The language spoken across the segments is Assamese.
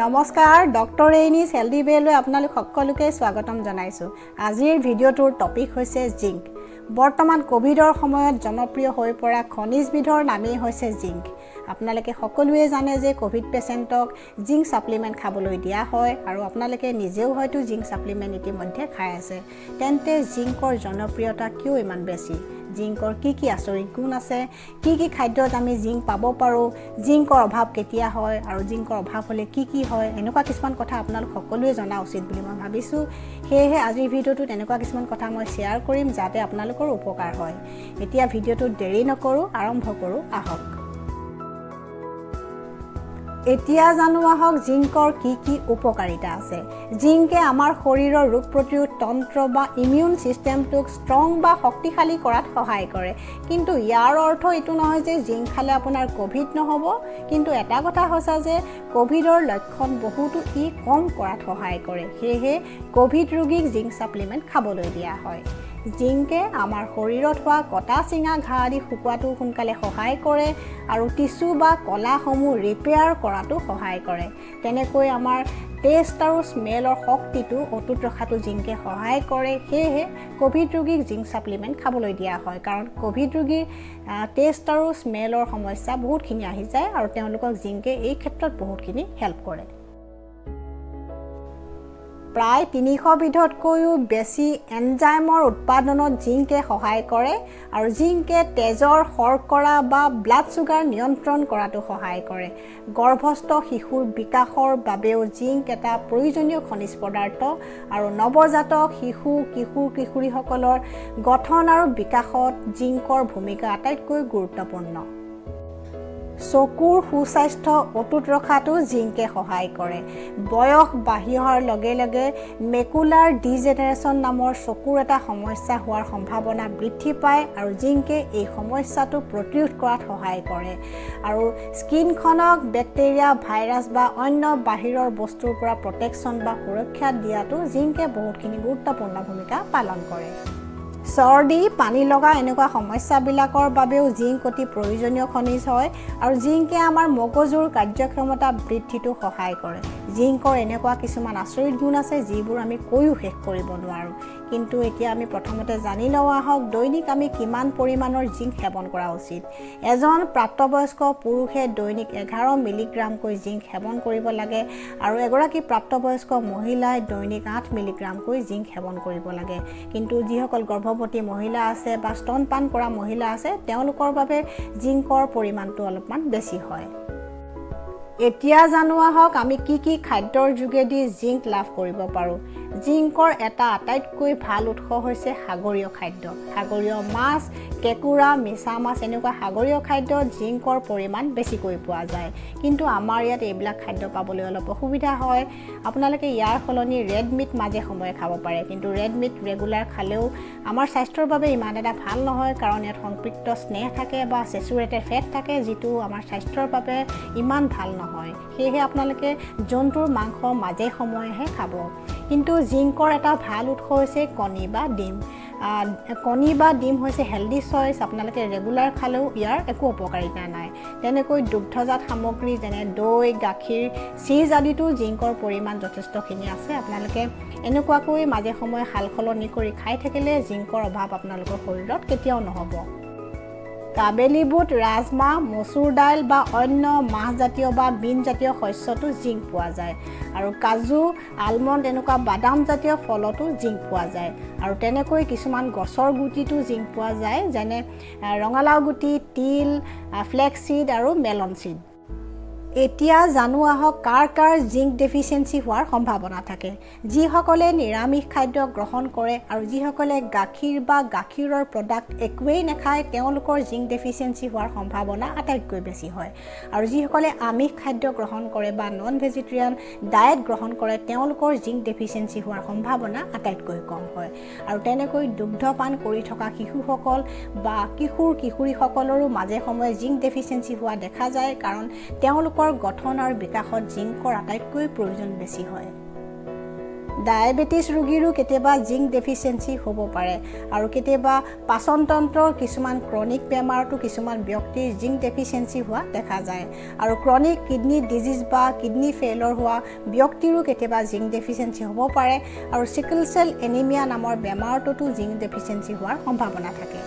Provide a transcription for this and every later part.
নমস্কাৰ, ডক্টৰ ৰেইনিজ হেল্ডি ৱেলৈ আপোনালোক সকলোকে স্বাগতম জনাইছোঁ। আজিৰ ভিডিঅ'টোৰ টপিক হৈছে জিংক। বৰ্তমান ক'ভিডৰ সময়ত জনপ্ৰিয় হৈ পৰা খনিজবিধৰ নামেই হৈছে জিংক। আপোনালোকে সকলোৱে জানে যে ক'ভিড পেচেণ্টক জিংক ছাপ্লিমেণ্ট খাবলৈ দিয়া হয় আৰু আপোনালোকে নিজেও হয়তো জিংক ছাপ্লিমেণ্ট ইতিমধ্যে খাই আছে। তেন্তে জিংকৰ জনপ্ৰিয়তা কিয় ইমান বেছি? জিংকৰ কি কি আচৰিত গুণ আছে? কি কি খাদ্যত আমি জিংক পাব পাৰোঁ? জিংকৰ অভাৱ কেতিয়া হয় আৰু জিংকৰ অভাৱ হ'লে কি কি হয়? এনেকুৱা কিছুমান কথা আপোনালোক সকলোৱে জনা উচিত বুলি মই ভাবিছোঁ। সেয়েহে আজিৰ ভিডিঅ'টোত এনেকুৱা কিছুমান কথা মই শ্বেয়াৰ কৰিম যাতে আপোনালোকৰ উপকাৰ হয়। এতিয়া ভিডিঅ'টোত দেৰি নকৰোঁ, আৰম্ভ কৰোঁ আহক। এতিয়া জানো আহক জিংকৰ কি কি উপকাৰিতা আছে। জিংকে আমাৰ শৰীৰৰ ৰোগ প্ৰতিৰোধ তন্ত্ৰ বা ইমিউন ছিষ্টেমটোক ষ্ট্ৰং বা শক্তিশালী কৰাত সহায় কৰে। কিন্তু ইয়াৰ অৰ্থ এইটো নহয় যে জিংক খালে আপোনাৰ ক'ভিড নহ'ব। কিন্তু এটা কথা সঁচা যে ক'ভিডৰ লক্ষণ বহুতো ই কম কৰাত সহায় কৰে। সেয়েহে ক'ভিড ৰোগীক জিংক ছাপ্লিমেণ্ট খাবলৈ দিয়া হয়। জিংকে আমাৰ শৰীৰত হোৱা কটা চিঙা ঘাঁ আদি শুকোৱাটো সোনকালে সহায় কৰে আৰু টিচু বা কলাসমূহ ৰিপেয়াৰ কৰাটো সহায় কৰে। তেনেকৈ আমাৰ টেষ্ট আৰু স্মেলৰ শক্তিটো অটুট ৰখাটো জিংকে সহায় কৰে। সেয়েহে ক'ভিড ৰোগীক জিংক ছাপ্লিমেণ্ট খাবলৈ দিয়া হয়, কাৰণ ক'ভিড ৰোগীৰ টেষ্ট আৰু স্মেলৰ সমস্যা বহুতখিনি আহি যায় আৰু তেওঁলোকক জিংকে এই ক্ষেত্ৰত বহুতখিনি হেল্প কৰে। প্ৰায় 300 বিধতকৈও বেছি এনজাইমৰ উৎপাদনত জিংকে সহায় কৰে আৰু জিংকে তেজৰ শৰ্কৰা বা ব্লাড চুগাৰ নিয়ন্ত্ৰণ কৰাটো সহায় কৰে। গৰ্ভস্থ শিশুৰ বিকাশৰ বাবেও জিংক এটা প্ৰয়োজনীয় খনিজ পদাৰ্থ আৰু নৱজাতক শিশু, কিশোৰ কিশোৰীসকলৰ গঠন আৰু বিকাশত জিংকৰ ভূমিকা আটাইতকৈ গুৰুত্বপূৰ্ণ। চকুৰ সুস্বাস্থ্য অটুট ৰখাটো জিংকে সহায় কৰে। বয়স বাঢ়ি অহাৰ লগে লগে মেকুলাৰ ডিজেনেৰেশ্যন নামৰ চকুৰ এটা সমস্যা হোৱাৰ সম্ভাৱনা বৃদ্ধি পায় আৰু জিংকে এই সমস্যাটো প্ৰতিৰোধ কৰাত সহায় কৰে আৰু স্কিনখনক বেক্টেৰিয়া, ভাইৰাছ বা অন্য বাহিৰৰ বস্তুৰ পৰা প্ৰটেকশ্যন বা সুৰক্ষা দিয়াটো জিংকে বহুতখিনি গুৰুত্বপূৰ্ণ ভূমিকা পালন কৰে। চৰ্দি, পানী লগা এনেকুৱা সমস্যাবিলাকৰ বাবেও জিংক অতি প্ৰয়োজনীয় খনিজ হয় আৰু জিংকে আমাৰ মগজুৰ কাৰ্যক্ষমতা বৃদ্ধিটো সহায় কৰে। জিংকৰ এনেকুৱা কিছুমান আচৰিত গুণ আছে যিবোৰ আমি কৈও শেষ কৰিব নোৱাৰোঁ। কিন্তু এতিয়া আমি প্ৰথমতে জানি লওঁ আহক দৈনিক আমি কিমান পৰিমাণৰ জিংক সেৱন কৰা উচিত। এজন প্ৰাপ্তবয়স্ক পুৰুষে দৈনিক 11 মিলিগ্ৰামকৈ জিংক সেৱন কৰিব লাগে আৰু এগৰাকী প্ৰাপ্তবয়স্ক মহিলাই দৈনিক 8 মিলিগ্ৰামকৈ জিংক সেৱন কৰিব লাগে। কিন্তু যিসকল গৰ্ভৱতী মহিলা আছে বা স্তনপান কৰা মহিলা আছে তেওঁলোকৰ বাবে জিংকৰ পৰিমাণটো অলপমান বেছি হয়। এতিয়া জানো আহক আমি কি কি খাদ্যৰ যোগেদি জিংক লাভ কৰিব পাৰোঁ। জিংকৰ এটা আটাইতকৈ ভাল উৎস হৈছে সাগৰীয় খাদ্য। সাগৰীয় মাছ, কেঁকোৰা, মিছা মাছ এনেকুৱা সাগৰীয় খাদ্যত জিংকৰ পৰিমাণ বেছিকৈ পোৱা যায়। কিন্তু আমাৰ ইয়াত এইবিলাক খাদ্য পাবলৈ অলপ অসুবিধা হয়। আপোনালোকে ইয়াৰ সলনি ৰেড মিট মাজে সময়ে খাব পাৰে। কিন্তু ৰেড মিট ৰেগুলাৰ খালেও আমাৰ স্বাস্থ্যৰ বাবে ইমান এটা ভাল নহয়, কাৰণ ইয়াত সংপৃক্ত স্নেহ থাকে বা চেচুৰেটেড ফেট থাকে যিটো আমাৰ স্বাস্থ্যৰ বাবে ইমান ভাল নহয়। সেয়েহে আপোনালোকে জন্তুৰ মাংস মাজে সময়েহে খাব। কিন্তু জিংকৰ এটা ভাল উৎস হৈছে কণী বা ডিম। কণী বা ডিম হৈছে হেল্ডি চইচ। আপোনালোকে ৰেগুলাৰ খালেও ইয়াৰ একো অপকাৰিতা নাই। তেনেকৈ দুগ্ধজাত সামগ্ৰী যেনে দৈ, গাখীৰ, চীজ আদিতো জিংকৰ পৰিমাণ যথেষ্টখিনি আছে। আপোনালোকে এনেকুৱাকৈ মাজে সময়ে সাল সলনি কৰি খাই থাকিলে জিংকৰ অভাৱ আপোনালোকৰ শৰীৰত কেতিয়াও নহ'ব। কাবেলি বুট, ৰাজমাহ, মচুৰ দাইল বা অন্য মাহজাতীয় বা বিনজাতীয় শস্যতো জিংক পোৱা যায় আৰু কাজু, আলমণ্ড এনেকুৱা বাদামজাতীয় ফলতো জিংক পোৱা যায় আৰু তেনেকৈ কিছুমান গছৰ গুটিতো জিংক পোৱা যায়, যেনে ৰঙালাও গুটি, তিল, ফ্লেক্সচিড আৰু মেলন চিড। এতিয়া জানো আহক কাৰ কাৰ জিংক ডেফিচিয়েঞ্চি হোৱাৰ সম্ভাৱনা থাকে। যিসকলে নিৰামিষ খাদ্য গ্ৰহণ কৰে আৰু যিসকলে গাখীৰ বা গাখীৰৰ প্ৰডাক্ট একোৱেই নাখায় তেওঁলোকৰ জিংক ডেফিচিয়েঞ্চি হোৱাৰ সম্ভাৱনা আটাইতকৈ বেছি হয়। আৰু যিসকলে আমিষ খাদ্য গ্ৰহণ কৰে বা নন ভেজিটেৰিয়ান ডায়েট গ্ৰহণ কৰে তেওঁলোকৰ জিংক ডেফিচিয়েঞ্চি হোৱাৰ সম্ভাৱনা আটাইতকৈ কম হয়। আৰু তেনেকৈ দুগ্ধপান কৰি থকা শিশুসকল বা কিশোৰ কিশোৰীসকলৰো মাজে সময়ে জিংক ডেফিচিয়েঞ্চি হোৱা দেখা যায়, কাৰণ তেওঁলোকৰ গঠন আৰু বিকাশত জিংকৰ আটাইতকৈ প্ৰয়োজন বেছি হয়। ডায়েবেটিছ ৰোগীৰো কেতিয়াবা জিংক ডেফিচিয়েঞ্চি হ'ব পাৰে আৰু কেতিয়াবা পাচনতন্ত্ৰৰ কিছুমান ক্ৰনিক বেমাৰতো কিছুমান ব্যক্তিৰ জিংক ডেফিচিয়েঞ্চি হোৱা দেখা যায় আৰু ক্ৰনিক কিডনী ডিজিজ বা কিডনী ফেইলৰ হোৱা ব্যক্তিৰো কেতিয়াবা জিংক ডেফিচিয়েঞ্চি হ'ব পাৰে আৰু চিকল চেল এনিমিয়া নামৰ বেমাৰটোতো জিংক ডেফিচিয়েঞ্চি হোৱাৰ সম্ভাৱনা থাকে।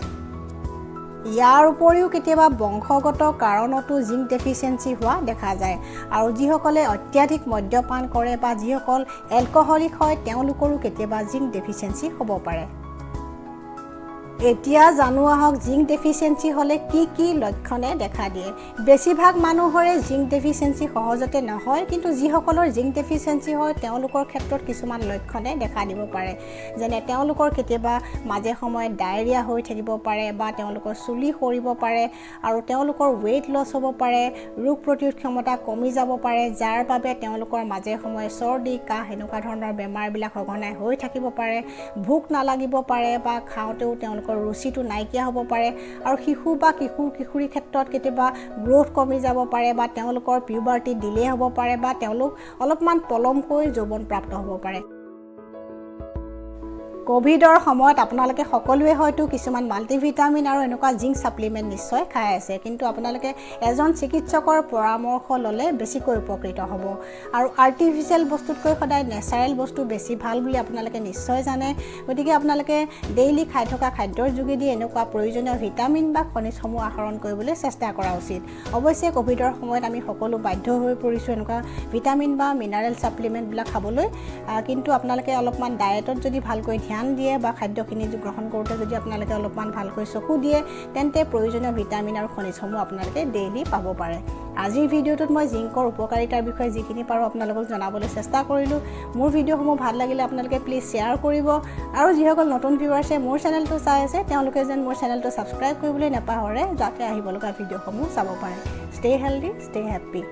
ইয়াৰ উপৰিও কেতিয়াবা বংশগত কাৰণতো জিংক ডেফিচিয়েঞ্চি হোৱা দেখা যায় আৰু যিসকলে অত্যাধিক মদ্যপান কৰে বা যিসকল এলকহলিক হয়, তেওঁলোকৰো কেতিয়াবা জিংক ডেফিচিয়েঞ্চি হ'ব পাৰে। এতিয়া জানো আহক জিংক ডেফিচিয়েঞ্চি হ'লে কি কি লক্ষণে দেখা দিয়ে। বেছিভাগ মানুহৰে জিংক ডেফিচিয়েঞ্চি সহজতে নহয়, কিন্তু যিসকলৰ জিংক ডেফিচিয়েঞ্চি হয়, তেওঁলোকৰ ক্ষেত্ৰত কিছুমান লক্ষণে দেখা দিব পাৰে। যেনে তেওঁলোকৰ কেতিয়াবা মাজে সময়ে ডায়েৰিয়া হৈ থাকিব পাৰে বা তেওঁলোকৰ চুলি সৰিব পাৰে আৰু তেওঁলোকৰ ৱেইট লছ হ'ব পাৰে, ৰোগ প্ৰতিৰোধ ক্ষমতা কমি যাব পাৰে, যাৰ বাবে তেওঁলোকৰ মাজে সময়ে চৰ্দি, কাহ এনেকুৱা ধৰণৰ বেমাৰবিলাক সঘনাই হৈ থাকিব পাৰে, ভোক নালাগিব পাৰে বা খাওঁতেও তেওঁলোকৰ ৰুচিটো নাইকিয়া হ'ব পাৰে আৰু শিশু বা কিশোৰ কিশোৰীৰ ক্ষেত্ৰত কেতিয়াবা গ্ৰ'থ কমি যাব পাৰে বা তেওঁলোকৰ পিউবাৰ্টি ডিলে হ'ব পাৰে বা তেওঁলোক অলপমান পলমকৈ যৌৱন প্ৰাপ্ত হ'ব পাৰে। ক'ভিডৰ সময়ত আপোনালোকে সকলোৱে হয়তো কিছুমান মাল্টিভিটামিন আৰু এনেকুৱা জিংক ছাপ্লিমেণ্ট নিশ্চয় খাই আছে, কিন্তু আপোনালোকে এজন চিকিৎসকৰ পৰামৰ্শ ল'লে বেছিকৈ উপকৃত হ'ব আৰু আৰ্টিফিচিয়েল বস্তুতকৈ সদায় নেচাৰেল বস্তু বেছি ভাল বুলি আপোনালোকে নিশ্চয় জানে। গতিকে আপোনালোকে ডেইলি খাই থকা খাদ্যৰ যোগেদি এনেকুৱা প্ৰয়োজনীয় ভিটামিন বা খনিজসমূহ আহৰণ কৰিবলৈ চেষ্টা কৰা উচিত। অৱশ্যে ক'ভিডৰ সময়ত আমি সকলো বাধ্য হৈ পৰিছোঁ এনেকুৱা ভিটামিন বা মিনাৰেল ছাপ্লিমেণ্টবিলাক খাবলৈ, কিন্তু আপোনালোকে অলপমান ডায়েটত যদি ভালকৈ ধ্যান দিয়ে বা খাদ্যখিনি গ্ৰহণ কৰোঁতে যদি আপোনালোকে অলপমান ভালকৈ চকু দিয়ে, তেন্তে প্ৰয়োজনীয় ভিটামিন আৰু খনিজসমূহ আপোনালোকে ডেইলি পাব পাৰে। আজিৰ ভিডিঅ'টোত মই জিংকৰ উপকাৰিতাৰ বিষয়ে যিখিনি পাৰোঁ আপোনালোকক জনাবলৈ চেষ্টা কৰিলোঁ। মোৰ ভিডিঅ'সমূহ ভাল লাগিলে আপোনালোকে প্লিজ শ্বেয়াৰ কৰিব আৰু যিসকল নতুন ভিউৱাৰ্ছে মোৰ চেনেলটো চাই আছে, তেওঁলোকে যেন মোৰ চেনেলটো ছাবস্ক্ৰাইব কৰিবলৈ নাপাহৰে, যাতে আহিব লগা ভিডিঅ'সমূহ চাব পাৰে। Stay healthy, stay happy.